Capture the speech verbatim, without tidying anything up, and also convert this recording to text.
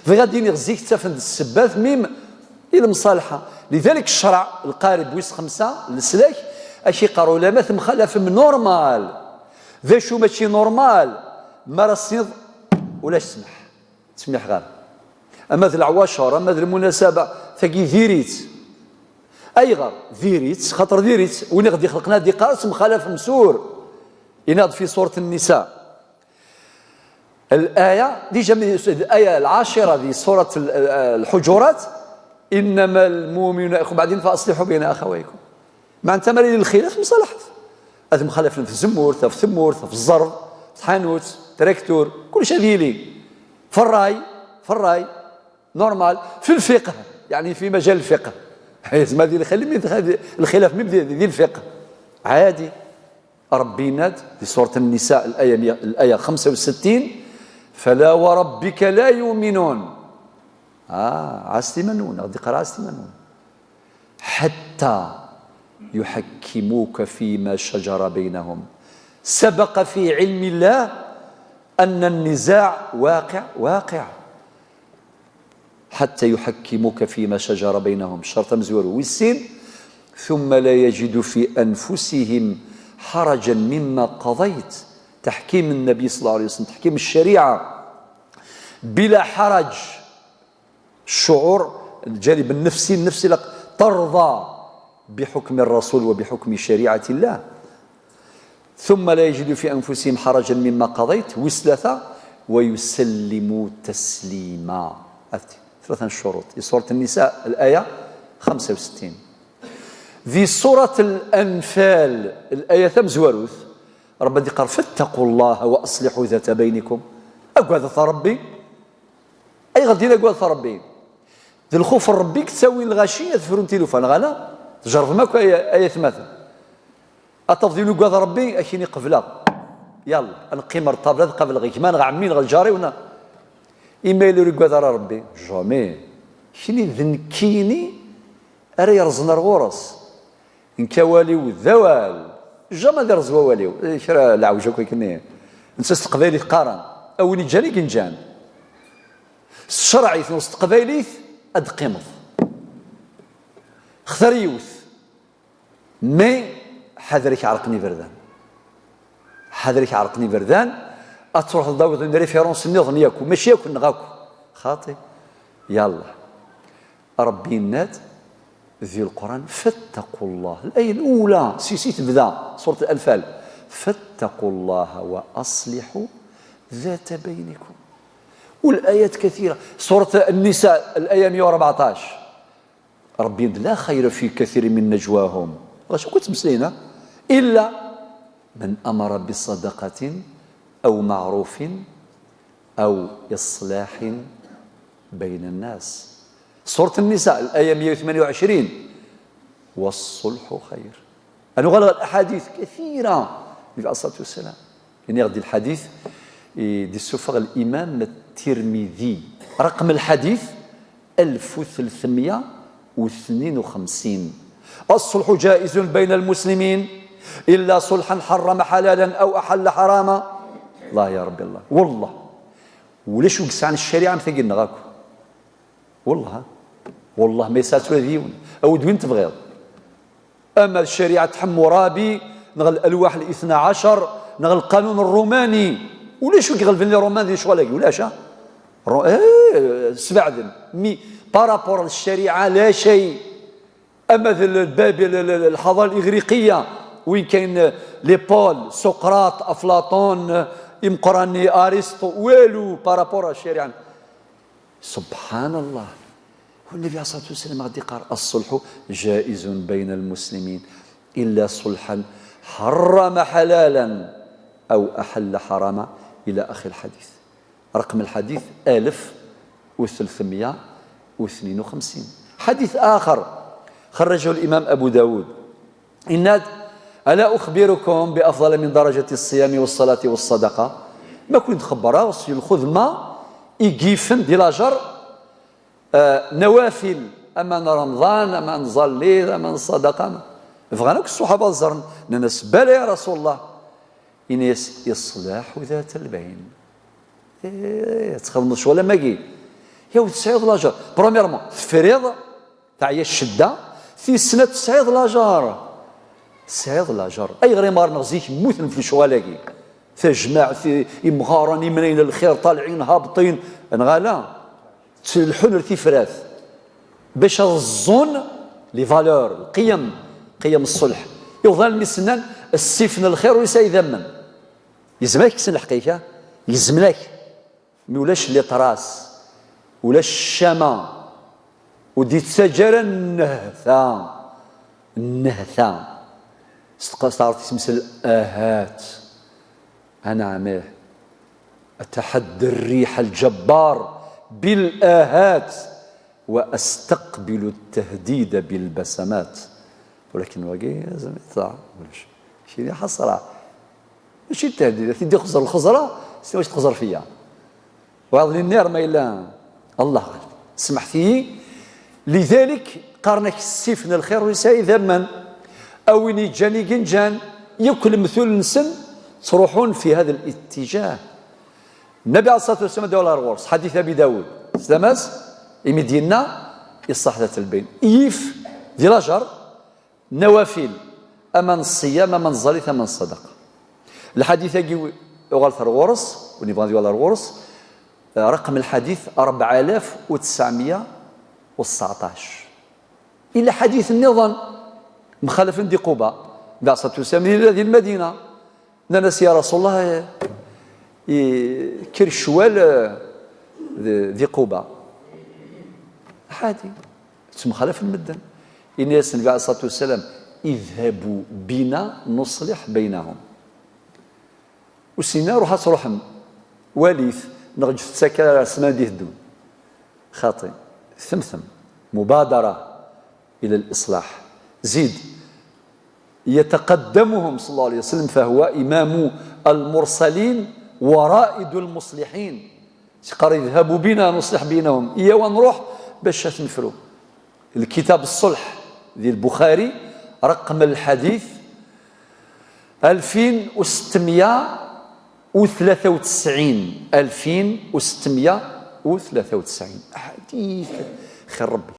Bɣiɣ ad d-iniɣ zik ttafen-d ssebbat mim i lemṣalḥa. Lidalik ccreɛ, lqarib wis xemsa, leslak, ak-iqqar ulama temxalafem normal. D acu mačči normal? Mi ara s-tiniḍ ulac ssmaḥ, ttsemmiḥeɣ-am. Ama d leɛwacer, ama d lmunasaba, tagi diri-tt. Ayɣer? Diri-tt, xaṭer diri-tt. Win i ɣ-d-ixelqen ad d-iqqar temxalafem sur. Yenna-ɣ-d fi surat Nnisa. الآية déjà من الآية العاشرة في سورة ال- الحجرات: إنما المؤمنون إخوة، بعدين فأصلحوا بين أخويكم. معناتها ما يلي الخلاف مصالحة. هذا مخالف في الزمور، في الثمور، في الزرب، في الحانوت، تراكتور، كل شيء هذه لي. في الراي، في الراي، normal، في الفقه، يعني في مجال الفقه. زعما هذه الخلاف، الخلاف من دي الفقه. عادي. ربي يناد في سورة النساء الآية مية، الآية خمسة وستين: فلا وربك لا يؤمنون. آه، عاستي منون، غادي يقرا عاستي منون. حتى يحكموك فيما شجر بينهم. سبق في علم الله أن النزاع واقع، واقع. حتى يحكموك فيما شجر بينهم، الشرط مزور ويسين، ثم لا يجدوا في أنفسهم حرجا مما قضيت. تحكيم النبي صلى الله عليه وسلم، تحكيم الشريعة بلا حرج. الشعور، الجانب النفسي، النفسي لك ترضى بحكم الرسول وبحكم شريعة الله. ثم لا يجدوا في أنفسهم حرجا مما قضيت، ويسلثا، ويسلموا تسليما. هذه ثلاثة شروط. سورة النساء، الآية خمسة وستين. في سورة الأنفال، الآية ثم زواروث، ربي يقول: فاتقوا الله وأصلحوا ذات بينكم. أقعد ربي، أي غدينا أقعد ربي. D lxuf n Ṛebbi i yettawin lɣaci ad frun tilufa, neɣ ala? Tjerrbem akk ay, ay atmaten. Ad tafeḍ yiwen uggad Ṛebbi, ad k-yini qebleɣ. Yalla, ad neqqim ar ṭṭabla, ad qableɣ gma neɣ ɛemmi neɣ lǧar-iw neɣ. Imi yella ur yuggad ara Ṛebbi, jamais. Kini d nekkini ara yerẓen ar ɣur-s. Nekk awal-iw d awal. Jamais ad yerẓ wawal-iw. Kra leɛwej akk akken. Netta s teqbaylit qqaren. A win iǧǧan i yenǧan. S tcerɛit neɣ s teqbaylit ad teqqimeḍ. Xtir yiwet. Mais ḥader-ik ɛerqen iberdan. Ḥader-ik ɛerqen iberdan, ad truḥeḍ d awiḍ une référence nniḍen yakk, mačči yakk-nneɣ akk. Xaṭi. Yalla. Ṛebbi yenna-d di Lqur'an: فاتقوا الله. الآية الأولى, si, si tebda, سورة الأنفال: فاتقوا الله وأصلحوا ذات بينكم. والآيات كثيرة. سورة النساء، الآية مية وأربعطاش. ربي يقول: لا خير في كثير من نجواهم. غاش كنت مسلينا. إلا من أمر بصدقة أو معروف أو إصلاح بين الناس. سورة النساء، الآية مية وثمانية وعشرين: والصلح خير. أنا غلغ الأحاديث كثيرة من عليه الصلاة والسلام. يعني غادي الحديث يدي السفر الإمام الترمذي. رقم الحديث ألف وثلاثمية واثنين وخمسين: الصلح جائز بين المسلمين إلا صلحا حرم حلالا أو أحل حراما. الله يا ربي الله. والله. ولاش وقسعن الشريعة مثل قلنا غاكو. والله، والله ما يسعى tura d yiwen. أو دوين تبغيض. أما الشريعة حمورابي، نغ الألواح الاثنى عشر، نغ القانون الروماني، ولاش وك غلبن لي رومان دي شغل ولاش، ها؟ رو... إيه، سبعدن. Mais par rapport للشريعة لا شيء. أما ذ-، الباب، ال-، ال-، الحضارة الإغريقية، وين كاين les Pôles، سقراط، أفلاطون، إمقراني، أرسطو، والو par rapport للشريعة. سبحان الله. والنبي عليه الصلاة والسلام غادي يقال: الصلح جائز بين المسلمين إلا صلحا حرم حلالا أو أحل حراما، إلى آخر الحديث. رقم الحديث ألف وثلاثمية واثنين وخمسين. حديث آخر خرجه الإمام أبو داود. Yenna-d: ألا أخبركم بأفضل من درجة الصيام والصلاة والصدقة؟ Ma ken-id-xebbreɣ s lxedma i yifen di lajer, eh, nawafil, ama n Remḍan, ama n tẓallit, ama n ṣṣadaqa. Bɣan akk ṣṣuḥaba ad ẓren, nnan-as: بلى يا رسول الله. Yenna-yas: إصلاح ذات البين. Eh, ad txedmeḍ ccɣel am wagi. Yiwet tesɛiḍ lajer. Premièrement, tefriḍ, teɛya ccedda. Tis snat tesɛiḍ lajer. Tesɛiḍ lajer. Ayɣer imɣaren-nneɣ zik mmuten f lecɣal-agi? Tajmaɛt, i-, imɣaren, imnayen n lxir, ṭalɛin, habeṭin, neɣ ala? Ttleḥḥun ar tifrat bac ad ẓẓun les valeurs, lqiyam, qiyam ṣṣulḥ. Iwḍan mi s-nnan, ssif n lxir ur yesɛi idammen. Yezmer ad k-kksen lḥeqq-ik, a? Yezmer-ak. Mi ulac les traces, ulac ccama, ur d-yettaǧǧa ara nnehta, nnehta. S tqa-, s taɛrabt isem-is ahat. Anɛam, ih. أتحدى الريح الجبار بالآهات وأستقبل التهديد بالبسمات. Walakin wagi, zem-, ṭṭaɛ, ulac. Kini ḥasra. Mačči d tahdida, tiddi xeẓer lxeẓra, s wacu txeẓer fiyya. Wayeḍ li nniɣ ma yella, Allah ɣaleb. Smeḥt-iyi. Lidalik, qqaren-ak ssif n lxir ur yesɛi idammen. A win yeǧǧan i yenǧan, yakk lemtul-nsen ttruḥun fi hada litijah. Nnabi ɛalayhi ṣṣalatu wassalam, ad d-awal ɣer ɣur-s, ḥadit Abi Dawud, s tama-s, imi d-yenna, iṣṣaḥ dat lbayn. Yif di lajer, nawafil, ama n ṣṣiyam, ama n ẓẓalit, ama n ṣṣadaqa. Lḥadit-agi, uɣalet ar ɣur-s, win yebɣan ad yuɣal ar ɣur-s, raqem lḥadit rebɛa alaf u tesɛemya u tseɛṭac. Ila ḥadit nniḍen, mxalafen di Quba, Nnabi ɛalayhi ṣṣalatu wassalam, yella di Lmadina. Nnan-as, ya Rasulullah, eh, i-, kker ccwal, eh, di, di Quba. Ḥadi, ttemxalafen medden. Ini-as Nnbi ɛalayhi ṣṣalatu wassalam, اذهبوا بنا نصلح بينهم. Ur ssinen ara, ruḥ ad truḥem, walit, neɣ ǧǧet-tt akka ar ssmana d-iteddun. Xaṭi, temtem, مبادرة إلى الإصلاح. زيد، يتقدمهم صلى الله عليه وسلم فهو إمام المرسلين ورائد المصلحين. Yeqqar, اذهبوا بنا نصلح بينهم. Iyyaw ad nruḥ bac ad ten-nefru. Lkitab ṣṣulḥ di Lbuxari, raqem lḥadit alfin u settemya u tlata u tesɛin. Alfin u settemya u tlata u tesɛin. Ḥadit xir Rebbi.